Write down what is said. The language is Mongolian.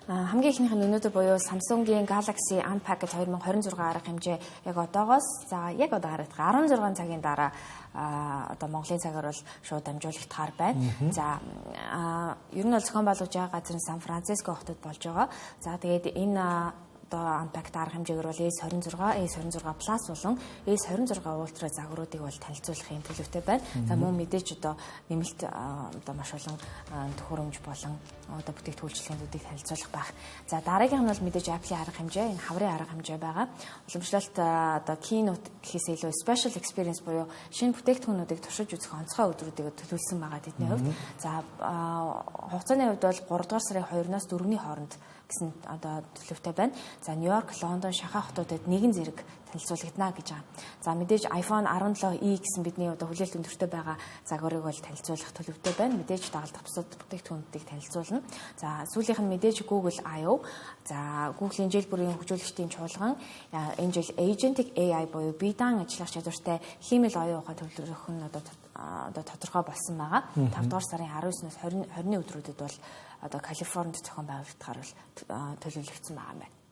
Хамгийн эхнийх нь өнөөдөр буюу Samsung-ийн Galaxy Unpacked 2026 арга хэмжээ яг одоогоос, за, яг одоо харагдах 16 цагийн дараа одоо Монголын цагаар бол шууд дамжуулагдахаар байна. За, ер нь бол зохион байгуулж байгаа газар нь Сан Франциско хотод болж байгаа. За, тэгээд энэ одоо Unpacked арга хэмжээгээр бол S26, S26 Plus болон S26 Ultra загваруудыг бол танилцуулах юм төлөвтэй байна. За, мөн мэдээж одоо нэмэлт одоо маш олон төхөөрөмж болон одоо бүтээгдэхүүн танилцуулах байх. За, дараагийнх нь бол мэдээж Apple-ийн арга хэмжээ, энэ хаврын арга хэмжээ байгаа. Уламжлалт одоо keynote гэхээс илүү special experience буюу шинэ бүтээгдэхүүнүүдийг туршиж үзэх онцгой өдрүүдийг төлөвлөсөн байгаа тэдний хувьд. За, хугацааны хувьд бол 3 дугаар сарын 2-наас 4-ний хооронд гэсэн одоо төлөвтэй байна. За, Нью-Йорк, Лондон, Шанхай хотуудад нэгэн зэрэг танилцуулагдана гэж байгаа. За, мэдээж iPhone 17e гэсэн бидний одоо хүлээлт өндөртэй байгаа загварыг бол танилцуулах төлөвтэй байна. Мэдээж дагалдах бусад бүтээгдэхүүнүүдийг танилцуулна. За, сүүлийнх нь мэдээж Google I/O. За, Google-ийн жил бүрийн хөгжүүлэгчдийн чуулган энэ жил Agentic AI буюу бие даан ажиллах чадвартай хиймэл оюун ухаан төвлөрөх нь одоо тодорхой болсон байгаа. 5 дугаар сарын 19-наас 20 20-ны өдрүүдэд бол одоо Калифорнид зохион байгуулагдахаар бол төлөвлөгдсөн байгаа юм байна.